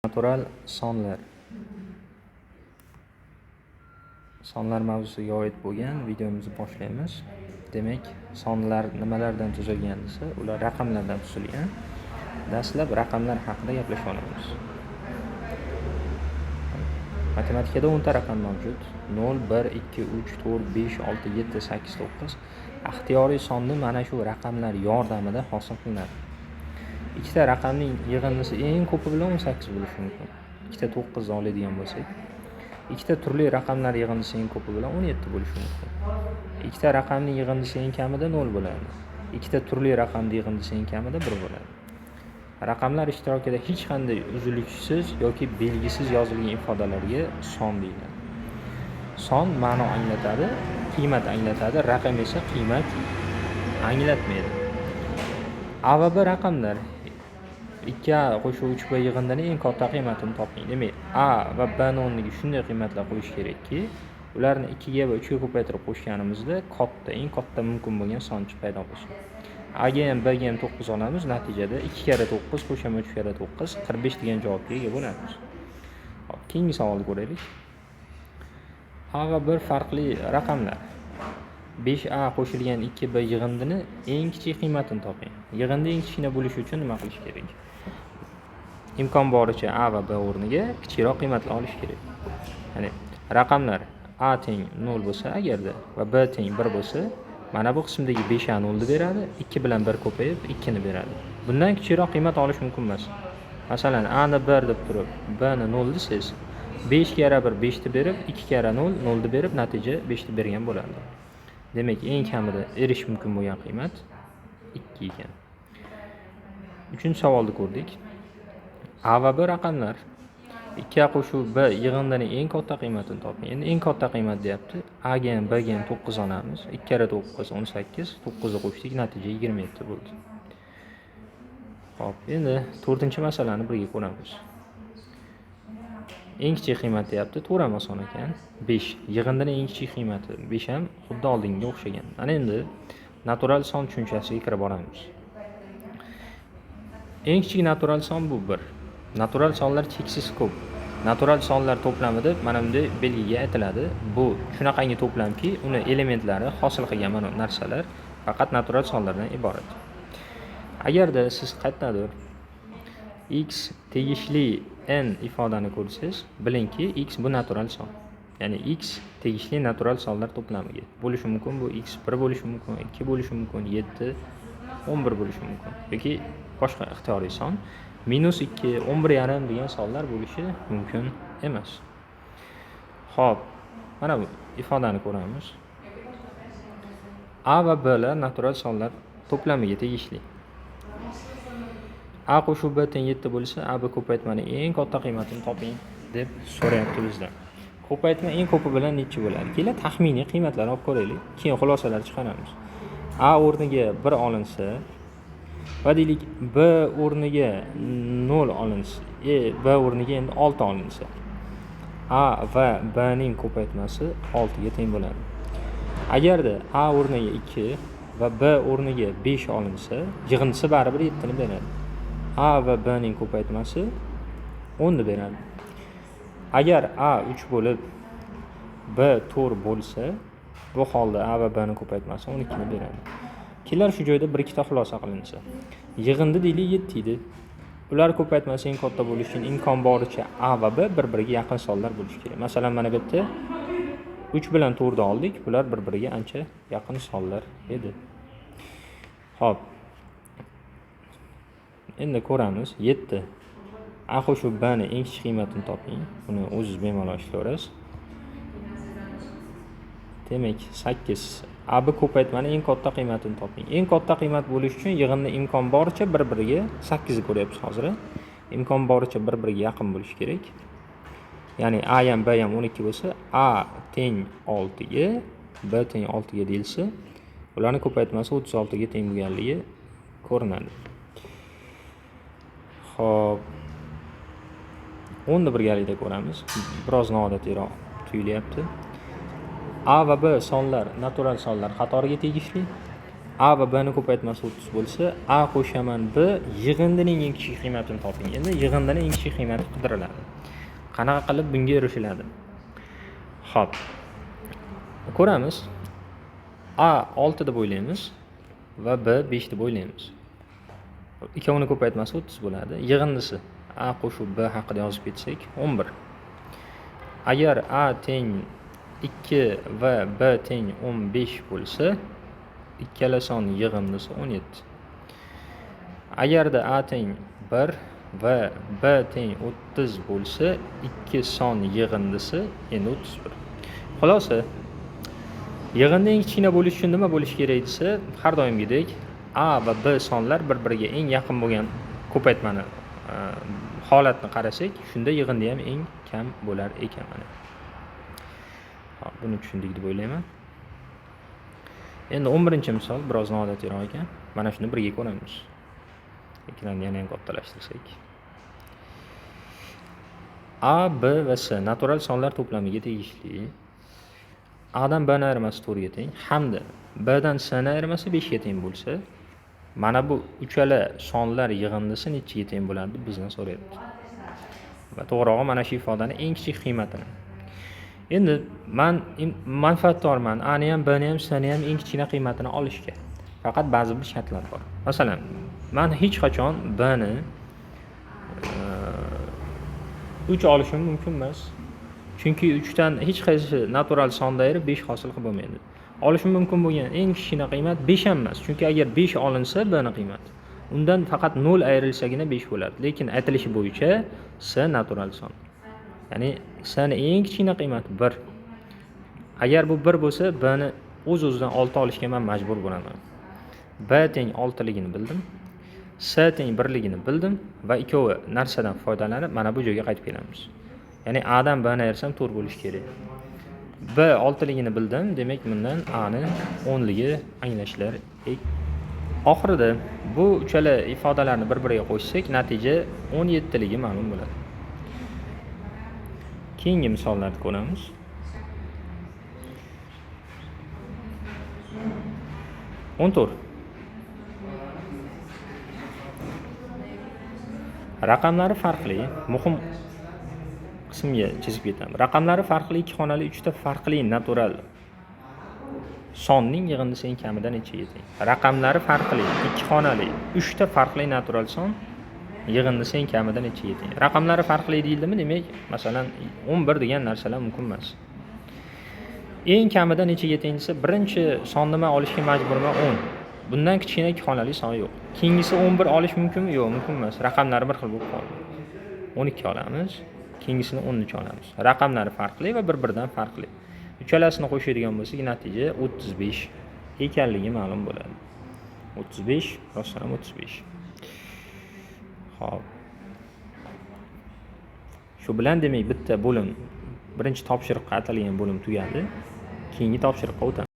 Natural sonlar. Sonlar mavzusiga oid bo'lgan videomizni boshlaymiz. Demak, sonlar nimalardan tuzilgan desa, ular raqamlardan tuzilgan. Dastlab raqamlar haqida gaplashib olamiz. Matematikada 10 ta raqam mavjud. 0, 1, 2, 3, 4, 5, 6, 7, 8, 9. Ixtiyoriy sonni mana shu raqamlar yordamida hosil qilinadi. Ikkita raqamning yig'indisi eng ko'pi bilan 18 bo'lishi mumkin. Ikkita 9 ni oladigan bo'lsak, ikkita turli raqamlar yig'indisi eng ko'pi bilan 17 bo'lishi mumkin. Ikkita raqamning yig'indisi eng kamida 0 bo'ladi. Ikkita turli raqamning yig'indisi eng kamida 1 bo'ladi. Raqamlar ishtirokida hech qanday uzluksiz yoki belgisiz yozilgan ifodalarga son deyiladi. Son ma'no anglatadi, qiymat anglatadi, raqam esa qiymat anglatmaydi. A va B raqamlar 2A qo'shib 3B yig'indining eng katta qiymatini toping. Demak, A va B ni o'rniga shunday qiymatlar qo'yish kerakki, ularni 2 ga va 3 ga ko'paytirib qo'shganimizda katta, eng katta mumkin bo'lgan son paydo bo'lsin. A ga ham B ga ham 9 olamiz, natijada 2 karra 9 qo'shama 3 karra 9 45 degan javobga ega bo'lamiz. Hop, keyingi savolni ko'raylik. A va B farqli raqamlar. 5A qo'shilgan 2B yig'indini eng kichik qiymatini toping. Yig'indi eng kichkina bo'lishi uchun nima qilish kerak? Imkon boricha A va B o'rniga kichikroq qiymatlar olish kerak. Ya'ni raqamlar A teng 0 bo'lsa agarda va B teng 1 bo'lsa, mana bu qismdagi 5A 0 ni beradi, 2 bilan 1 ko'payib 2 ni beradi. Bundan kichikroq qiymat olish mumkin emas. Masalan, A ni 1 deb turib, B ni 0 desangiz, 5 karra 1 5 ni berib, 2 karra 0 0 ni berib, natija 5 ni bergan bo'ladi. Demak, eng kamida erishish mumkin bo'lgan qiymat 2 ekan. Uchinchi savolni ko'rdik. A va B raqamlar 2A qo'shib B yig'indining eng katta qiymatini toping. Endi eng katta qiymat deyapti. A ga ham B ga ham 9 olamiz. 2 karra 9 18, 9 ni qo'shdik, natija 27 bo'ldi. Xo'p, endi 4-masalani birga ko'ramiz. Eng kichik qiymat deyapti, to'g'ri ham oson ekan. 5. Yig'indining eng kichik qiymati 5 ham xuddi oldingiga o'xshagan. Ana endi natural son tushunchasiga kirib boramiz. Eng kichik natural son bu 1. Natural sonlar cheksiz ko'p. Natural sonlar to'plami deb mana bunday belgiga aytiladi. Bu shunaqangi to'plamki, uni elementlari hosil qilgan mana narsalar faqat natural sonlardan iborat. Agarda siz qayerdadir x tegishli n ifodani ko'rsangiz, bilingki x bu natural son. Ya'ni x tegishli natural sonlar to'plamiga bo'lishi mumkin. Bu x 1 bo'lishi mumkin, 2 bo'lishi mumkin, 7, 11 bo'lishi mumkin yoki boshqa ixtiyoriy son. Minus 2, 11,5 degan sonlar bo'lishi mumkin emas. Xo'p, mana bu ifodani ko'ramiz. A va B lar natural sonlar to'plamiga tegishli. A qo'shib B teng 7 bo'lsa, A B ko'paytmaning eng katta qiymatini toping deb so'rayapti bizdan. Ko'paytma eng ko'pi bilan nechi bo'ladi? Keling, taxminiy qiymatlarni olib ko'raylik, keyin xulosalar chiqaramiz. A o'rniga 1 olinsa va deylik B o'rniga 0 olinsa, B o'rniga endi 6 olinsa, A va B ning ko'paytmasi 6 ga teng bo'ladi. Agarda A o'rniga 2 va B o'rniga 5 olinsa, yig'indisi baribir 7 ni beradi. A va B ning ko'paytmasi 10 ni beradi. Agar A 3 bo'lib, B 4 bo'lsa, bu holda A va B ning ko'paytmasi 12 ni beradi. Kelar shu joyda bir ikkita xulosa qilinsa. Yig'indi deylik 7 edi. Ular ko'paytmasi eng katta bo'lishi uchun imkon boricha A va B bir-biriga yaqin sonlar bo'lishi kerak. Masalan, mana bu yerda 3 bilan 4 ni oldik. Bular bir-biriga ancha yaqin sonlar edi. Xo'p. Endi ko'ramiz. 7. A qo'shib B ni eng kichik qiymatini toping. Buni o'zingiz bemalol ishlayverasiz. Demak, 8. A B ko'paytmani eng katta qiymatini toping. Eng katta qiymat bo'lishi uchun yig'inni imkon boricha bir-biriga 8 ni ko'ryapmiz hozir. Imkon boricha bir-biriga yaqin bo'lishi kerak. Ya'ni A ham B ham 12 bo'lsa, A teng 6 ga, B teng 6 ga deyilsa, ularning ko'paytmasi 36 ga teng bo'lganligi ko'rinadi. Xo'p. 10 ni birgalikda ko'ramiz. Biroz noodatiyroq tuyulyapti. A va B sonlar natural sonlar qatoriga tegishli. A va B ni ko'paytmasi 30 bo'lsa, A qo'shaman B yig'indining eng kichik qiymatini toping. Endi yig'indining eng kichik qiymati qidiriladi. Qanaqa qilib bunga erishiladi? Xo'p. Ko'ramiz. A 6 deb o'ylaymiz va B 5 deb o'ylaymiz. Ikkovini ko'paytmasi 30 bo'ladi. Yig'indisi A qo'shib B haqida yozib ketsak 11. Agar A teng 2 va B teng 15 bo'lsa, ikkala son yig'indisi 17. Agarda A teng 1 va B teng 30 bo'lsa, ikki son yig'indisi endi 31. Xulosa, yig'indi eng kichkina bo'lishi uchun nima bo'lishi kerak desa, har doimgidek A va B sonlar bir-biriga eng yaqin bo'lgan ko'paytmani holatni qarasak, shunda yig'indi ham eng kam bo'lar ekan mana. Hop, buni tushundik deb o'ylayman. Endi 11-misol biroz noodatiroq ekan. Mana shuni birga ko'ramiz. Ekranni yana ham kattalashtirsak. A, B va C natural sonlar to'plamiga tegishli. A dan B ni ayirmasi 4 ga teng hamda B dan C ni ayirmasi 5 ga teng bo'lsa, mana bu uchala sonlar yig'indisi nechiga teng bo'ladi deb bizdan so'rayapti. Va to'g'rirog'i mana shu ifodani eng kichik qiymatini. Endi men manfaatdorman A ni ham, B ni ham, C ni ham eng kichkina qiymatini olishga. Faqat ba'zi bir shartlar bor. Masalan, men hech qachon B ni 3 olishim mumkin emas. Chunki 3 dan hech qaysi natural sonda ayirib 5 hosil qilib bo'lmaydi. Olishim mumkin bo'lgan eng kichkina qiymat 5 ham emas. Chunki agar 5 olinsa B ni qiymati, undan faqat 0 ayrilsagina 5 bo'ladi. Lekin aytilishi bo'yicha C natural son. Ya'ni C ni eng kichkina qiymati 1. Agar bu 1 bo'lsa, B ni o'z-o'zidan 6 olishga men majbur bo'laman. B teng 6 ligini bildim. C teng 1 ligini bildim va ikkovi narsadan foydalanib mana bu joyga qaytib kelamiz. Ya'ni A dan B ni ayirsam 4 bo'lishi kerak. B 6 ligini bildim, demak bundan A ni 10 ligi anglashilar. Oxirida bu uchala ifodalarni bir-biriga qo'shsak, natija 17 ligi ma'lum bo'ladi. Keyingi misollarni ko'ramiz. 14. Raqamlari farqli, muhim qismga chizib ketaman. Raqamlari farqli ikki xonali 3 ta farqli natural sonning yig'indisi eng kamida nechaga teng? Raqamlari farqli ikki xonali 3 ta farqli natural son yig'indisi eng kamida nechaga teng? Raqamlari farqli deyildimi? Demak, masalan, 11 degan narsalar mumkin emas. Eng kamida nechaga teng desa, birinchi sonni men olishga majburman 10. Bundan kichkina ikki xonali son yo'q. Keyingisi 11 olish mumkinmi? Yo'q, mumkin emas. Raqamlari bir xil bo'lib qoldi. 12 olamiz. Keyingisini 13 olamiz. Raqamlari farqli va bir-biridan farqli. Uchalasini qo'shadigan bo'lsak, natija 35 ekanligi ma'lum bo'ladi. 35, rostdan ham 35. Xo'p. Shu bilan demak bitta bo'lim, birinchi topshiriqqa atalgan bo'lim tugadi. Keyingi topshiriqqa o'tamiz.